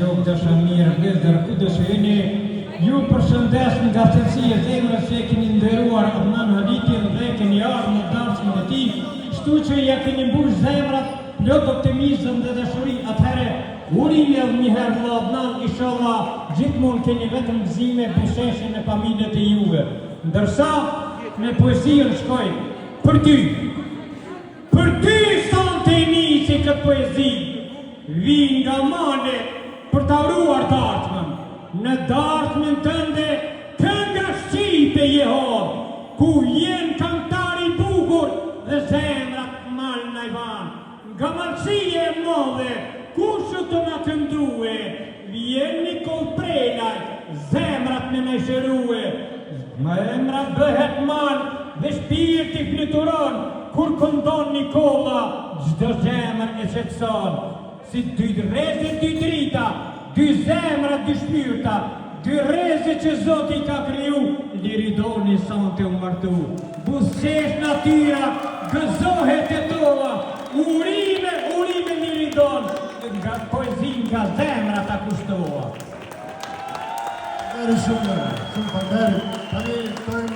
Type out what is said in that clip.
Shokë dashamirë, vëllezër, kudo që jeni, ju përshëndes nga thellësia e zemrës që e keni nderuar Adnan Halitin dhe keni ardhur në darsmën e tij, kështu që ja keni mbush zemrat plot optimizëm dhe dashuri. Atëherë, urime edhe një herë vëlla Adnan, ishalla gjithmonë keni vetëm gëzime, buzëqeshje në familjet e juve. Ndërsa me poezinë shkoj për ty. Për ty sonte e nisi këtë poezi Vij nga malet për ta uruar darsmën Në darsmën tënde kënga shqipe jehon Ku vjen këngëtari i bukur dhe zemrat mal na i ban Nga malësia e madhe kush o tu na këndue Vjen Nikoll Prelaj zemrat me na i shërue Zemra bëhet mal dhe shpirti fluturon Kur këndon Nikolla çdo zemër e qetëson Si dy rreze dy drita dy zemra dy shpirta Dy rreze që Zoti i ka kriju Liridoni sonte u martu Buzëqesh natyra gëzohet Tetova Urime urime Liridon Nga poezi nga zemra ta kushtova. Faleminderit shumë, shumë faleminderit. Tani ftojmë.